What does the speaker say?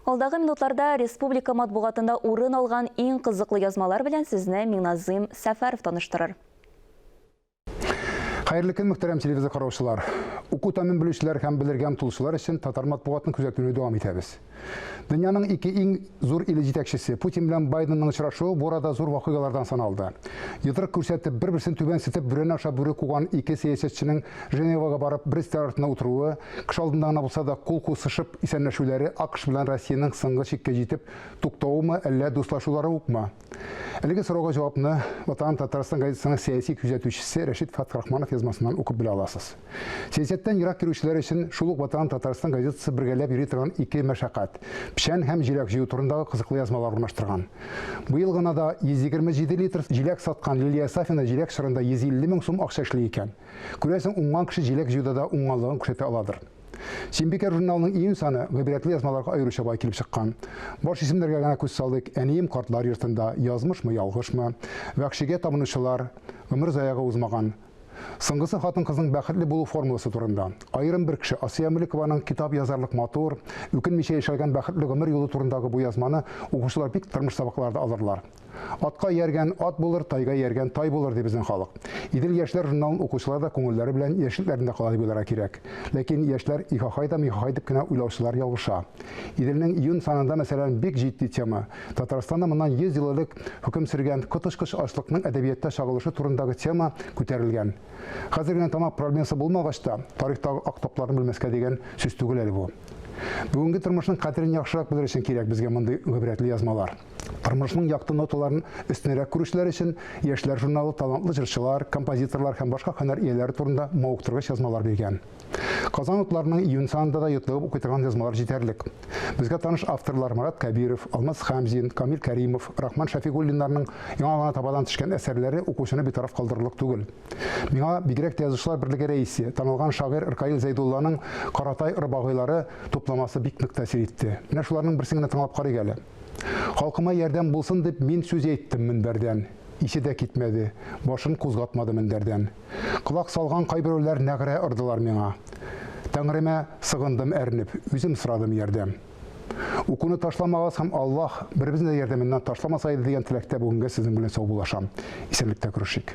Алдагы минутларда республика матбугатында урын алган иң кызыклы язмалар белән сезне Миңназыйм Сәфәров таныштырыр. Хәерле көн, мөхтәрәм телевизор караучылар. Уку тәмен белүчеләр һәм белергә омтылучылар өчен татар матбугатын күзәтүне дәвам итәбез. Дөньяның ике иң зур иле җитәкчесе Путин белән Байденның очрашуы бу арада зур вакыйгалардан саналды. Йодрык күрсәтеп, бер-берсен түбәнсетеп, бүрәнә аша бүре куган ике сәясәтченең Женевага барып бер өстәл артына утыруы, кеше алдында гына булса да кул кусышып исәнләшүләре АКШ белән Россиянең соңгы чиккә җитеп туктавымы, әллә дуслашулары укмы? Әлеге сорауга җавапны Ватаным Татарстан газетасының сәяси күзәтүчесе Рәшит Фәтхрахманов язмасыннан укып белә аласыз. Сәясәттән ерак йөрүчеләр өчен шул ук Ватаным Татарстан газетасы бергәләп йөри торган ике мәшәкать, печән һәм җиләк җыю турындагы кызыклы язмалар урнаштырган. Быел гына да 127 литр җиләк саткан Лилия Сафина җиләк чорында 150 мең сум акча эшли икән. Күрәсең, уңган кеше җиләк җыюда да уңганлыгын күрсәтә аладыр. Сөембикә журналының июнь саны гыйбрәтле язмаларга аеруча бай килеп чыккан. Баш исемнәргә генә күз салыйк, Әнием картлар йортында, Язмышмы, ялгышмы, Вәхшигә табынучылар, Гомер заяга узмаган. Соңгысы хатын-кызның бәхетле булу формуласы турында. Аерым бер кеше Асия Мөлекованың китап язарлык матур, үкенмичә яшәлгән бәхетле гомер юлы турындагы бу язманы укучылар бик тормыш сабаклары да алырлар. Атка ияргән ат булыр, тайга ияргән тай булыр, ди безнең халык. Идел яшьләр журналын укучылар да күңелләре белән яшьлекләрендә кала дип уйларга кирәк. Ләкин яшьләр ихахай да михахай дип кенә уйлаучылар ялгыша. Иделнең июнь санында, мәсәлән, бик җитди тема, Татарстанда моннан 100 ел элек хөкем сөргән коточкыч ачлыкның әдәбиятта чагылышы турындагы тема күтәрелгән. Хәзер генә тамак проблемасы булмагач та, тарихтагы ак тапларны белмәскә дигән сүз түгел әле бу. Бүгенге тормышның кадерен яхшырак белер өчен кирәк безгә мондый гыйбрәтле язмалар. Тормышның якты ноталарын өстенрәк күрүчеләр өчен Яшьләр журналы талантлы җырчылар, композиторлар һәм башка һөнәр ияләре турында мавыктыргыч язмалар биргән. Казан утларының июнь санында да йотлыгып укый торган язмалар җитәрлек. Безгә таныш авторлар Марат Кәбиров, Алмаз Хәмзин, Камил Кәримов, Рахман Шәфигуллиннарның яңа гына табадан төшкән әсәрләре укучыны битараф калдырырлык түгел. Миңа бигрәк тә Язучылар берлеге рәисе, танылган шагыйрь Ркаил Зәйдулланың Каратай робагыйлары тупламасы бик нык тәэсир итте. Менә шуларның берсен генә тыңлап карыйк әле. Халкыма ярдәм булсын дип мин сүз әйттем мөнбәрдән. Исе дә китмәде, башын кузгатмады мендәрдән. Колак салган кайберәүләр нәгърә ордылар миңа. Тәңремә сыгындым әрнеп, үзем сорадым ярдәм. Укуны ташламагыз һәм Аллаһ беребезне дә ярдәменнән ташламаса иде дигән теләктә бүгенгә сезнең белән саубуллашам. Исәнлектә күрешик.